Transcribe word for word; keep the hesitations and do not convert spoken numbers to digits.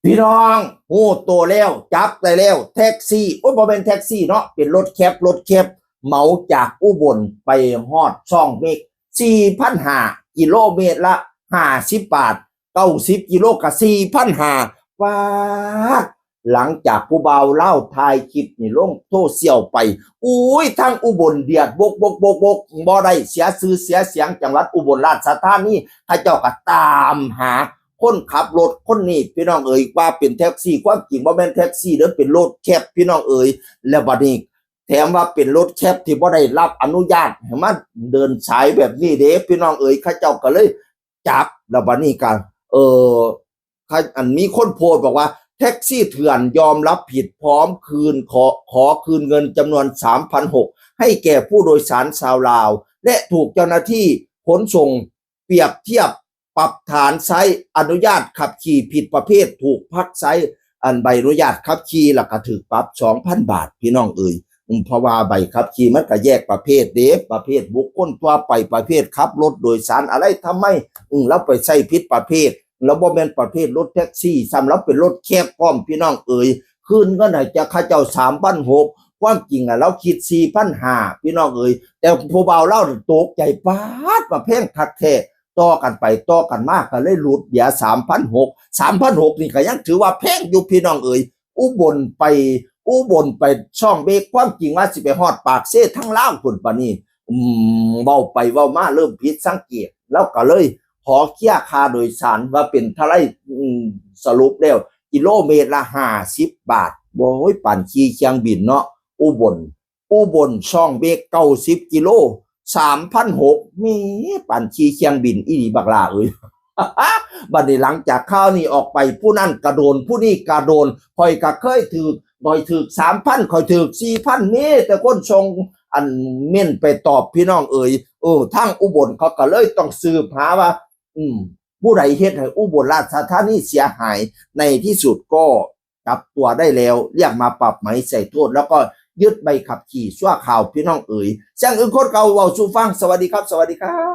พี่น้อง ฮู้ตัวแล้ว จับได้แล้ว แท็กซี่ โอ้ย บ่แม่นแท็กซี่เนาะ เป็นรถแคป รถแคป เหมาจากอุบลไปฮอดช่องเมก สี่พันห้า กิโลเมตรละ ห้าสิบ บาท เก้าสิบ กิโลก็ สี่พันห้า บาท หลังจากผู้บ่าวลาวถ่ายคลิปนี่ลงโซเชียลไป อุ้ย ทั้งอุบลเดือด บก บก บก บก บ่ได้ เสียชื่อเสียเสียง จังหวัดอุบลราชธานี เขาเจ้าก็ตามหา คนขับรถคนนี้ พี่น้องเอ๋ย ว่าเป็นแท็กซี่ ความจริงบ่แม่นแท็กซี่เด้อ เป็นรถแคป พี่น้องเอ๋ย แล้วบัดนี้ แถมว่าเป็นรถแคปที่บ่ได้รับอนุญาตให้มาเดินสายแบบนี้เด้ พี่น้องเอ๋ย เขาเจ้าก็เลยจับ แล้วบัดนี้ก็ เออ เขา อันมีคนโพสต์บอกว่า แท็กซี่เถื่อนยอมรับผิดพร้อมคืน ขอ ขอคืนเงินจำนวน สามพันหก ให้แก่ผู้โดยสารชาวลาว และถูกเจ้าหน้าที่ขนส่งเปรียบเทียบปรับฐานใช้อนุญาตขับขี่ผิดประเภท ถูกพักใช้อันใบอนุญาตขับขี่ แล้วก็ถูกปรับ สองพัน บาท พี่น้องเอ๋ย อืม เพราะว่าใบขับขี่มันก็แยกประเภทเด้ ประเภทบุคคลทั่วไป ประเภทขับรถโดยสารอะไร ทำไม อืม เราไปใช้ผิดประเภท เราบ่แม่นประเภทรถแท็กซี่ ซ้ำเราเป็นรถแคปพร้อม พี่น้องเอ๋ย คืนเงินให้เจ้า เขาเจ้า สามพันหก ความจริงอะเราคิด สี่พันห้า พี่น้องเอ๋ย แต่ผู้บ่าวลาวตกใจ ป๊าด มาแพงคักแท้ ต่อกันไปต่อกันมาก็เลยหลุดเหลือ สามพันหก สามพันหก นี่ก็ยังถือว่าแพงอยู่ พี่น้องเอ๋ย อุบลไป อุบลไปช่องเมก ความจริงว่าสิไปฮอดปากเซทางลาวพุ้น ปานนี้ อืม เว้าไปเว้ามาเริ่มผิดสังเกต แล้วก็เลยขอเคลียร์ค่าโดยสารว่าเป็นเท่าใด อืม สรุปแล้ว กิโลเมตรละ ห้าสิบ บาท โอ้ย ปานขี่เครื่องบินเนาะ อุบล อุบลช่องเมก เก้าสิบ กิโล สามพันหก แหม ปานขี่เครื่องบินอีหลีบักหล่าเอ้ย บัดนี้หลังจากข่าวนี้ออกไป ผู้นั้นก็โดน ผู้นี้ก็โดน ข้อยก็เคยถูก ข้อยถูก สามพัน ข้อยถูก สี่พัน มีแต่คนส่งอันเม้นไปตอบ พี่น้องเอ๋ย เออ ทางอุบลเขาก็เลยต้องสืบหาว่า อืม ผู้ใดเฮ็ดให้อุบลราชธานีเสียหาย ในที่สุดก็จับตัวได้แล้ว เรียกมาปรับไหมใส่โทษ แล้วก็ยึดใบขับขี่ชั่วคราว พี่น้องเอ๋ย เสียงอื่นคนเก่าเว้าสู่ฟัง สวัสดีครับ สวัสดีครับ